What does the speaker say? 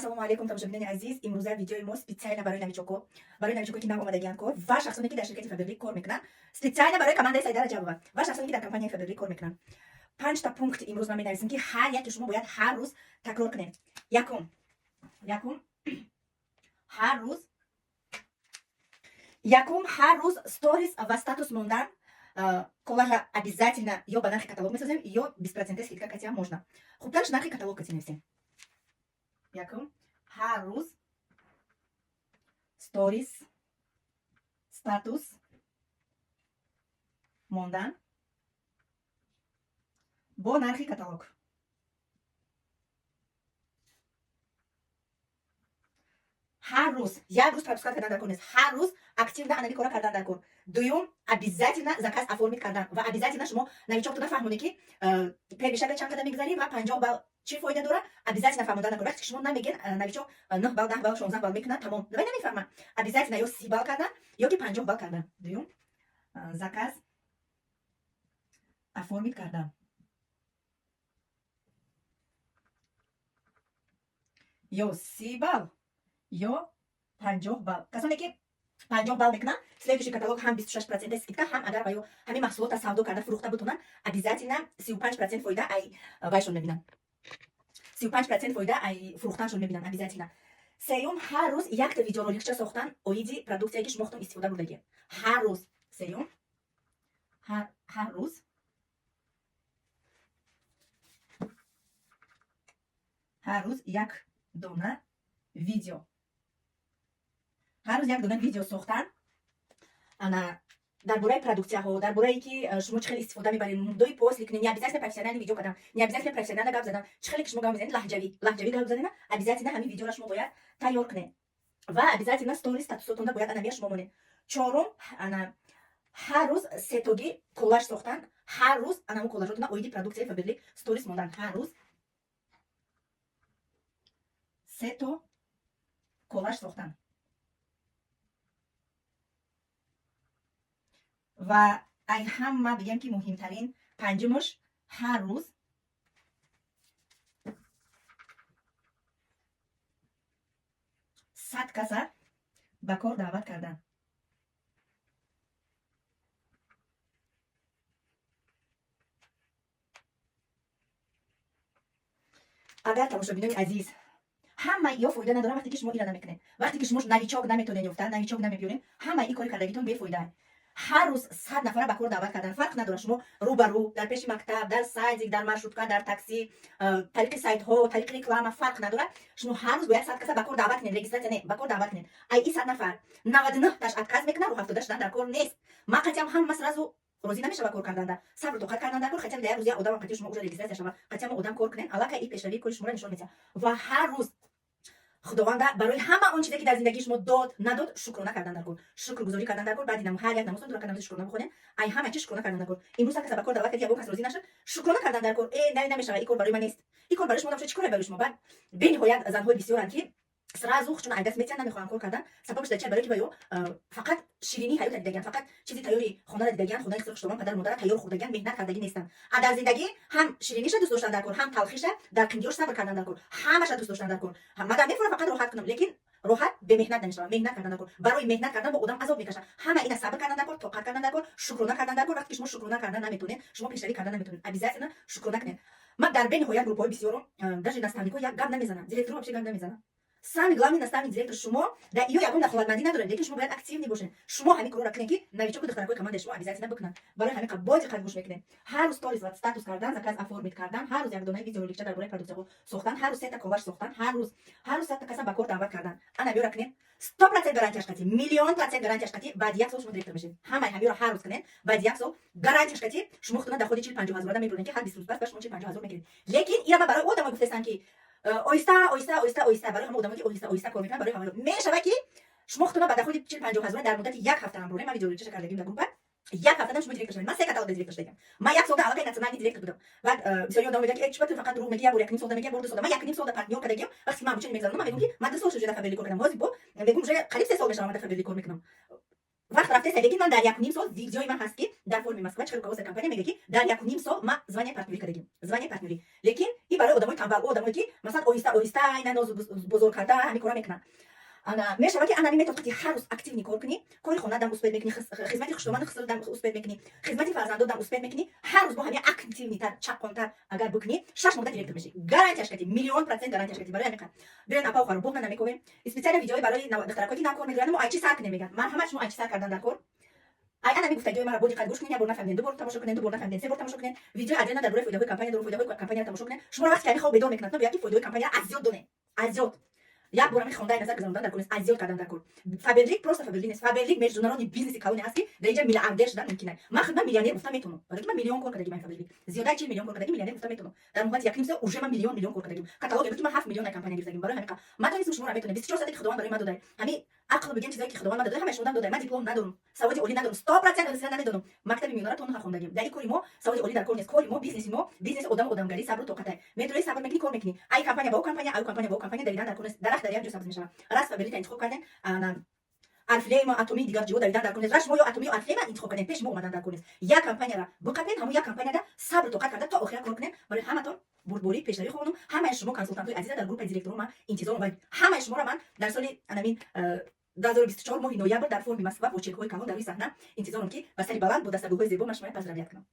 Ассалому алайкум, тамошобинони азиз. Имрӯза видеои мо специально барои новичок ҳо, барои новичок ҳое, ки нав омадагианд кор, ва шахсоне, ки дар ширкати Фаберлик кор мекунанд, специально барои командаи Саида Раҷабова ва шахсоне, ки дар компанияи Фаберлик кор мекунанд. Панҷта пункт имрӯз ман менависем, ки ҳар яке шумо бояд ҳар рӯз такрор кунед. Якум, ҳар рӯз, якум, ҳар рӯз сторис ва статус мондан. Коллажа обязательно ё ба нархи каталог месозем, ё 20% скидка катия можно. Хубтараш нархи каталог кати нависем. Якум, ҳар рӯз сторис, статус мондан бо нархи каталог. Ҳар рӯз, як рӯз пропускать кардан дар кор нест, ҳар рӯз активно анами кора кардан дар кор. Дуюм, обязательно заказ оформить кардан ва обязательно шумо новичок тона фаҳмонед, ки первый шага чанд қадам мегузарӣ ва 50 балл чӣ фоида дора, обязательно фаҳмондан дар кор. Вақте ки шумо намегӯед, новичок 9 балл, 10 балл, 16 балл мекунад, тамом, вай намефаҳма. Обязательно ё 30 балл кардан, ё ки 50 балл кардан. Дуюм, заказ оформить кардан ё 30 балл, ё 50 балл. Касоне ки 50 балл мекунанд, следующий каталог ҳам 26% скидка, ҳам агар ва ё ҳамин маҳсулотро савдо карда, фурӯхта бутонанд, обязательно 35% фоида ай вайшон мебинанд, 35% фоида ай фурӯхтаншон мебинанд обязательно. Сеюм, ҳар рӯз якта видеороликча сохтан оиди продуксияе, ки шумо худтон истифода бурдагӣ. Ҳар рӯз. Сеюм, ҳар рӯз як дона видео, ҳар рӯз як дона видео сохтан ана дар бораи продуксияҳо, дар бораи ки шумо чӣ хел истифода мебаред, до и после кунед. Не обязательно профессиональный видео кардан, не обязательно профессионально гап задан. Чӣ хеле ки шумо гап мезанед, лаҳҷавӣ, лаҳҷавӣ гап занед, обязательно ҳамин видеоро шумо бояд тайёр кунед ва обязательно сторис, статусотонда бояд анамия шумо монед. Чорум, ана ҳар рӯз сетогӣ коллаж сохтан, ҳар рӯз анамо коллажотона оиди продуксияи Фаберлик сторис мондан. Ҳар рӯз сето коллаж сохтан. Ва ай ҳама бигем, ки муҳимтарин, панҷумаш, ҳар рӯз 100 каса ба кор даъват кардан. Агар, тамошобинони азиз, ҳама ё фоида надорад, вақте ки шумо ира намекунед, вақте ки шумо новичок наметонед ёфтан, новичок намебиёред, ҳама ин кори кардагитон бефоида. Ҳар рӯз 100 нафара ба кор даъват кардан, фарқ надорад, шумо рӯ ба рӯ, дар пеши мактаб, дар садик, дар маршрутка, дар такси, тариқи сайтҳо, тариқи реклама, фарқ надорад, шумо ҳар рӯз бояд 100 каса ба кор даъват кунед. Регистрация не, ба кор даъват кунед. Ай и 100 нафар 99 таш отказ мекунад, рӯ ҳафтода шудан дар кор нест. Ман қатъиам ҳама сразу розӣ намешава кор карданда. Сабру тоқат кардан дар кор. Хотя дар як рӯз як одамам қатъи шумо уже регистрация шава, хотя мо одам кор кунед, аллакай и пешравии кори шуморо нишон медиҳад. Ва ҳар рӯз Худованда барои ҳама он чизе, ки дар зиндагии шумо дод, надод, шукрона кардан дар кор, шукргузорӣ кардан дар кор. Баъди ҳар як намозтон ду ракат намози шукрона бихонед. Ай ҳама чи шукрона кардан дар кор. Имрӯз каса ба кор даъват карди, ягон кас розӣ нашуд, шукрона кардан дар кор. Э, не, намешава, ин кор барои ман нест, ин кор барои шумо набошад, чӣ коре барои шумо? Баъд бениҳоят занҳои бисёранд, ки сразу чун айдаст метиҳанд, намехоҳанд кор кардан. Сабабаш дар чи? Барои ки ба ё фақат ширинии ҳаёта дидагианд, фақат чизи тайёри хонаро дидагианд, хонаи хусру падару модара тайёр хӯрдагианд, меҳнат кардагӣ нестанд. А дар зиндагӣ ҳам шириниша дӯст доштан дар кор, ҳам талхиша, дар қиндиёш сабр кардан дар кор, ҳамаша дӯст доштан дар кор. Мадам мефурам, фақат роҳат кунам, лекин роҳат бемеҳнат намешавад. Меҳнат кардан дар кор. Барои меҳнат кардан бо одам азоб мекашад. Ҳама ина сабр кардан дар кор, тоқат кардан дар кор, шукрона кардан дар кор. Вақте ки шумо шукрона кардан наметонед, шумо пешравӣ кардан наметонед. Обязательно шукрона кунед. Ман дар бениҳоят группаҳои бисёром, даже наставникҳо як гап намезананд, директоро вообще гап намезананд. Самый главный наставник, директор шумо, да ё ягон дахолатмандӣ надоред, лекин шумо бояд активный бошед. Шумо ҳамин корро кунед, ки новичоку духтаракои командаи шумо обязательно бикунанд. Барои ҳамин бо диққат гӯш мекунед. Ҳар рӯз сторис ва статус кардан, заказ оформить кардан, ҳар рӯз як донаи видеороликча дар бораи продуксияҳо сохтан, ҳар рӯз сета коллаж сохтан, ҳар рӯз 100-та каса ба кор даъват кардан. Ана биёра кунед, 100% гарантияш қатӣ, миллион процент гарантияш қатӣ, баъди як сол шумо директор мешед. Ҳамаи ҳамиро ҳар рӯз кунед, баъди як сол гарантияш қатӣ шумо худтона доходи 40-50 ҳазорада мебуред, ки ҳар 20 рӯз пас ба шумо 40-50 ҳазор мегиред. Лекин ира ман барои одамо гуфтестам, ки оҳиста, оҳиста, оҳиста, оҳиста, барои ҳама одамо, ки оҳиста, оҳиста кор мекунанд, барои ҳама мешава, ки шумо худтона ба доходи 40-50 ҳазора дар муддати як ҳафта ҳам бурем. Ман видеороликчаша кардагим дар группа. Як ҳафтадан шумо директор шавед. Ман се каталог директор шудагам. Ман як солда аллакай национальный директор будам. Баъд бисёри одам мегӯянд, ки чӣ, ту фақат дурӯғ мегӣ, як бор 1,5 солда мегӣ, як бор 2 солда. Ман 1,5 солда партнёр кардагим. Вақте ки ман обучение мегзаронам, ман мегӯям, ки ман 2 сол шуд, дар Фаберлик кор кардам. Ҳозир бо мегӯм, уже қариб 3 сол мешавам, ман дар Фаберлик кор мекунам. Вақт рафтеса, лекин ман дар 1,5 сол видеои ман ҳаст, ки дар форуми Москва чӣ руководство компания мега, ки дар 1,5 сол ма звание партнёрӣ кардагим, звание партнёрӣ. Лекин и барои одамои тамбал, одамое ки, масалан, оҳиста оҳиста ина ноз бозор карда ҳамин кора мекунанд. Ана мешавад, ки анами метод қати ҳар рӯз активный кор кунӣ, кори хона дам успеть мекунӣ, хизмати хушдоману хисро дам успеть мекунӣ, хизмати фарзандо дам успеть мекунӣ. Ҳар рӯз бо ҳами активный тар, чаққонтар агар бикунӣ, 6 моҳда директор мешӣ, гарантияш кати, миллион процент гарантияш кати. Барои ҳамиқа биёен, апа охаро, буғна намекобем. Специально видеои барои духтаракое ки нав кор мегӯянд: мо айчи сар кунем, мегӯянд. Марҳамат, шумо айчи сар кардан дар кор? Ай ана гуфтагиҳои маро бо диққат гӯш кунед. Як бор нафаҳмиден, ду бор тамошо кунед, ду бор нафаҳмиден, се бор тамошо кунед. Видеои отдельно дар бораи фоидаҳои компания дорум, фоидаҳои компанияро тамошо кунед. Шуморо вақте ки ҳами хоб бедор мекунад, но бояд ки фоидаҳои компанияро аз ёд донед, аз ёд. Як бор ҳами хондаи назар гузарондан дар кор нест, аз ёд кардан дар кор. Фаберлик просто Фаберлик нест, Фаберлик международный бизнеси калоне ҳаст, ки дар инҷа миллиардер шудан мумкин аст. Ман худман миллионер гуфта метавонам, барои ки ман миллион кор кардагим. Фаберлик зиёдаи 40 миллион кор кардагим, миллионер гуфта метавонам. Дар муҳлати 1,5 сол уже ман миллион миллион кор кардагим. Каталог ки ман 7 миллион компания гирифтагим. Барои ҳамин ман тонистам, шуморо метавонем. 24 соате ки Худованд барои ман додай, ҳами ақлу бигем, чизое ки Худованд ман додай, ҳамаи шумодам додай. Ман диплом надорам, саводи олӣ надорам, 100% русия намедонам, мактаби миёнара то нахондагим. Дар ин кори мо саводи олӣ дар кор нест. Кори мо, бизнеси мо, бизнеси одаму одамгарӣ, сабру тоқатай. Метрои сабр мекунӣ, кор мекунӣ, ай компания ба ӯ компания, ай компания ба ӯ компания давидан дар кор нест. Дарахт дар як ҷо сабз мешавад. Раз Фаберлика интихоб кардем, Орифлейма, Атоми, дигар ҷо давидан дар кор нест. Раз шумо ё Атоми, ё Орифлейма интихоб кардем, пеш мо омадан дар кор нест. Як компанияра биқапен, ҳамон як компанияда сабру тоқат карда то охира кор кунем. Барои ҳаматон бурдборӣ, пешравӣ хоҳонам. Ҳамаи шумо, консултантҳои азиза, дар группаи директорон ман интизорам ва ҳамаи шуморо ман дар соли анамин 2024 моҳи ноябр дар форуми Москва бо чекҳои калон дар рӯи саҳна интизорам, ки ба сари баланд, бо дастагулҳои зебо ман шуморо поздравлять кунам.